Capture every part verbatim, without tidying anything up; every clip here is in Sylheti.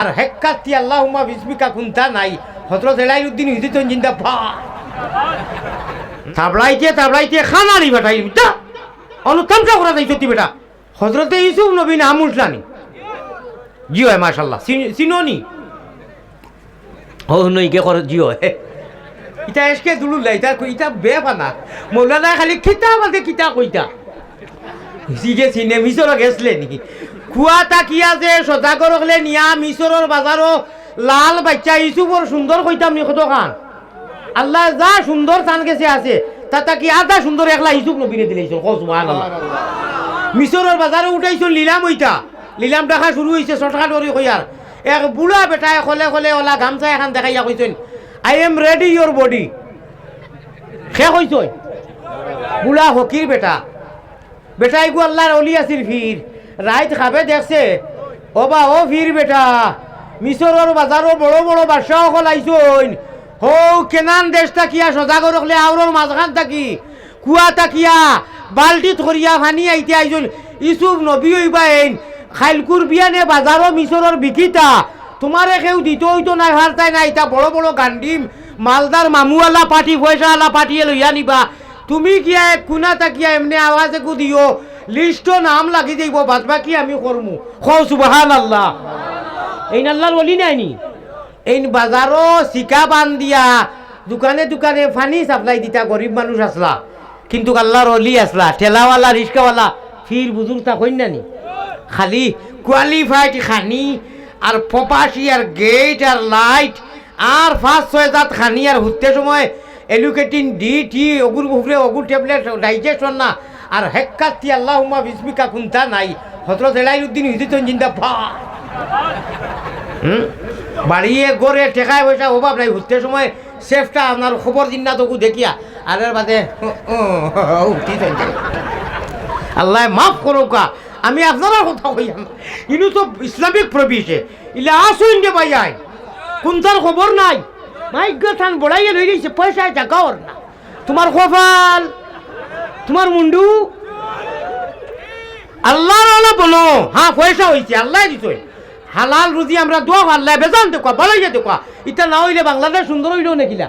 আর হেক্কাত্তি আল্লাহুম্মা বিসমিকা কুন্তা নাই। হযরত এলাইলুদ্দিন হুইজিতন জিন্দাবাদ। থাবড়াইতে থাবড়াইতে খানারি ফাটাইলিম, যা। অনুতামসা করা যাইতো তুই বেটা। হযরতে ইউসুফ নবী নাম উঠলানি। জি অয়, মাশাআল্লাহ। চিন-, চিনোনি? ও নই, কে করে জি অয়। ইটা এসকে দুলুল্লাহ, ইটা কই-, ইটা বেফানা। মৌলানা খালি কিতা বাদে কিতা কইতা। সিগে সিনে মিশরো গেছলে নি। কুয়া তাকিয়া যে সদাগর অকলে নিয়া মিশরর বাজারো লাল বাইচ্চা ইউসুফর সুন্দর কইতাম নি কতখান। আল্লায় যা সুন্দর তান গেছে আছে, তা তাকি আধা সুন্দর একলা ইউসুফ নবীরে দিলাইছইন। কও সুবহানাল্লাহ। মিশরর বাজারো উঠাইছইন লিলাম অইতা। লিলাম ডাকা শুরু অইছে, shortcut করি কইয়ার। এক বুড়া বেটায় কলে কলে অলা গামছা এখান দেখাইয়া কইছইন, "I am ready your body।" কে কইছইন? বুড়া ফকির বেটা। বেটা ইগু আল্লার অলি আছিল ফির। রাইত খাবে দেখছে, "ও বা, ও ফির বেটা, মিশরর বাজারো বড় বড় বাদশা অকল আইছইন। হউ কেনান দেশ থাকিয়া সদাগর অকলে আওরর মাঝখান থাকি কুয়া থাকিয়া বালটিত করিয়া পানি আইতে আইছইন। ইউসুফ নবী অইবা এইন, খাইলকুর বিয়ানে বাজারো মিশরর বিকিতা। তুমারে কেউ দিতো অইতো নায়, পারতায় নায়, ইতা বড় বড় গান্ডিম, মালদার মামুআলা পার্টি, পয়সাআলা পার্টিয়ে লইয়া নিবা। তুমি গিয়া এক কুনা থাকিয়া এমনে আওয়াজ এগু দিও, লিস্টো নাম লাগি যাইবো, বাদবাকি আমি করমু।" কও সুবহানাল্লাহ। এইন আল্লার অলি নায়নি? এইন বাজারো শিকা বান্ধিয়া দোকানে দোকানে পানি supply দিতা, গরিব মানুষ আছলা। কিন্তুক আল্লার অলি আছলা, ঠেলাওয়ালা, রিস্কাওয়ালা, ফির বুজুর্গ তা কইন না নি? খালি qualified খানি আর ফপাসি আর গেট আর লাইট আর পাঁচ ছয় জাত খানি আর হুততে সময় এলুকেটিন ডি টি অগুর উপরে অগুর ট্যাবলেট ডাইজেশন না আর হেক্কাত্তি আল্লাহুম্মা বিসমিকা কুন্তা নাই। হযরত এলাইলুদ্দিন হুইজিতন জিন্দাবাদ। হুম? বাড়িয়ে গড়ে টেকায় পয়সা অভাব নাই, হুততে সময় সেফটা আপনার খবর জিন্না তকু দেখিয়া, আর এর বাদে, উ, উ, উঠি চলছে। আল্লায় মাফ করউক্কা, আমি আপনারার কথা কইয়ার না। ইনু তো ইসলামিক প্রবেশে, ইলা আসুন যে ভাই আয়, কুন্তার খবর নাই। মাইগ্য থান বড়াইয়া লই রইছে, পয়সায় জাগা অর না। তুমার কপাল, তুমার মুন্ডু, আল্লার অলা বলো, হ্যাঁ, পয়সা অইছে, আল্লায় দিছইন। হালাল রুজি আমরা দোয়া আল্লায় বেজান দেখবা, বাড়াইয়া দেখবা। ইতা না অইলে বাংলাদেশ সুন্দর অইলো নাকিলা?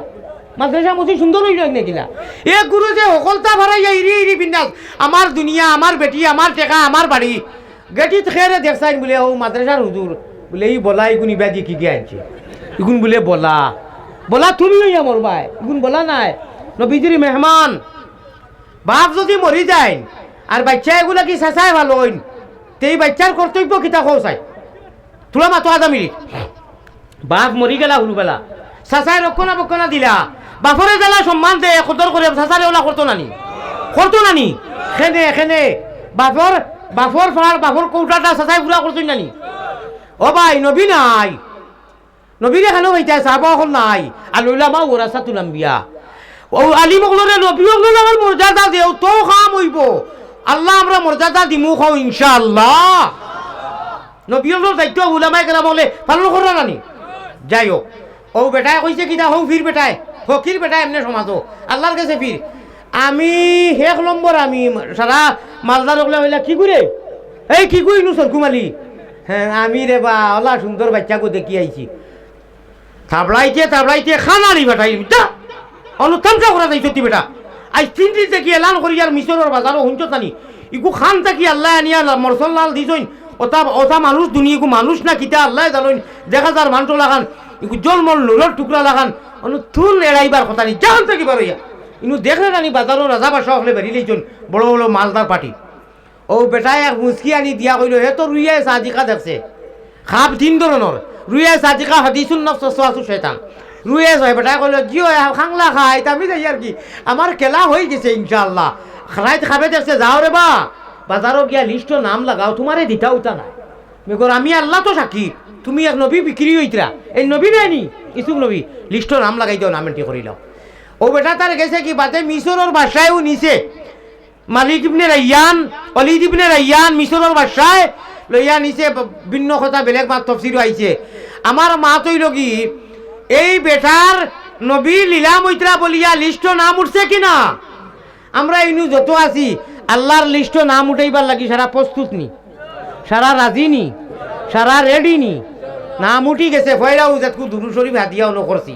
মাদ্রাসা মসজিদ সুন্দর অইলো নাকিলা? এগুরে যে হকলতা ফারাইয়া ইরি ইরি বিন্যাস, আমার দুনিয়া, আমার বেটি, আমার টেকা, আমার বাড়ি। গেটিত খেরে দেখছইন বুলে, "ও মাদ্রাসার হুজুর।" বুলে, "ই বলা, ইগুন ইবাদি কিগিয়ে আনছে?" ইগুন বুলে, "বলা।" বলা তুমি অইয়া মরবায়, ইগুন বলা নায়। নবীজির মেহমান। বাপ যুদি মরি যাইন, আর বাইচ্চা এগুলা কি চাচায় ভালো অইন, তে ই বাইচ্চার কর্তব্য কিতা কও চাই? তুলা মাতো আদা মিনিট। বাপ মরি গেলা হুরুবেলা, চাচায় রক্ষণাবেক্ষণা দিলা, বাপরে যেলা সম্মান দে, কদর করে, চাচারে অলা করতো নানি? করতো নানি? খেনে, খেনে, বাপর, বাপর ফাড়, বাপর কৌটাটা চাচায় পুরা করতো নানি? ও ভাই, নবী নাই। নবীরে কেনে পাইতায়, সাহাবা অকল নাই। আল উলামা ওয়ারাসাতুল আম্বিয়া। অউ আলিম অকলরে নবী অকলর লাখান মর্যাদা দেও, তো কাম অইবো। আল্লাহ আমরা মর্যাদা দিমু, কও ইনশাআল্লাহ। নবী অকলর দায়িত্ব উলামায়ে কেরাম অকলে পালন কররা নানি? যাই হউক, অউ বেটায় কইছে কিতা, হউ ফির বেটায়, ফকির বেটায় এমনে সমাজো, আল্লার গেছে ফির। আমি এক নম্বর, আমি সারা মালদার অকলে কইলা, "কিগু রে, এই কিগু ইনু সরকুম আলী?" "হ্যাঁ, আমি রে বা, অলা সুন্দর বাইচ্চাগু দেখি আইছি।" থাবড়াইতে থাবড়াইতে খানারি ফাটাইলিম, যা। অনুতামসা করা যাইতো তুই বেটা। আইজ তিন দিন থাকি এলান করিয়ার মিশরর বাজারো হুনছত নানি? ইগু খান থাকি আল্লায় আনিয়া লা-, মরসল লাল দিছইন। অতা, অতা মানুষ দুনি, ইগু মানুষ না কিতা আল্লায় জানইন। দেখা যার মাংস লাখান, ইগু জলমল নুরর টুকরা লাখান। অনু তুন এড়াইবার কথা নি, জাহান থাকি বারইয়া। ইনু দেখরে নানি বাজারো রাজা বাদশা অকলে বেরিলাইছইন, বড় বড় মালদার পার্টি। অউ বেটায় এক মুচকি আনি দিয়া কইলো, "হে তো রুইয়া সাদিকা দেখছে।" খাব তিন ধরনর, রুইয়া সাদিকা, হাদিসুন নফস, ওয়াসওয়াসু শয়তান। রুইয়া অয়, বেটায় কইলো, "জি অয়, খাংলা খাই, তা আমি যাইয়ার কি, আমার খেলা অইগেছে ইনশাআল্লাহ।" রাইত খাবে দেখছে, "যাও রে বা, বাজারো গিয়া লিস্টো নাম লাগাও, তুমারে দিতা উতা না।" মেগর আমি আল্লাহ তো সাক্ষী, তুমি এক নবী বিক্রি অইতরা, এই নবী নায়নি, ইউসুফ নবী, লিস্টো নাম লাগাই দেও, নাম entry করিলাও। অউ বেটা তার গেছে কি বাদে মিশরর বাদশায়ও নিছে, মালিক ইবনে রাইয়ান, ওলিদ ইবনে রাইয়ান, মিশরর বাদশায় লইয়া নিছে, ব-, ভিন্ন কথা, বেলেগ মাত তফসিরও আইছে। আমার মাত অইলো কি, এই বেটার নবী লিলাম অইতরা বলিয়া লিস্টো নাম উঠছে কি না? আমরা ইনু যত আছি, আল্লার লিস্টো নাম উঠাইবার লাগি সারা প্রস্তুত নি, সারা রাজি নি, সারা ready নি। নাম উঠি গেছে, পয়লা উজেতকু দুরুদ শরীফ হাদিয়া অনো করছি।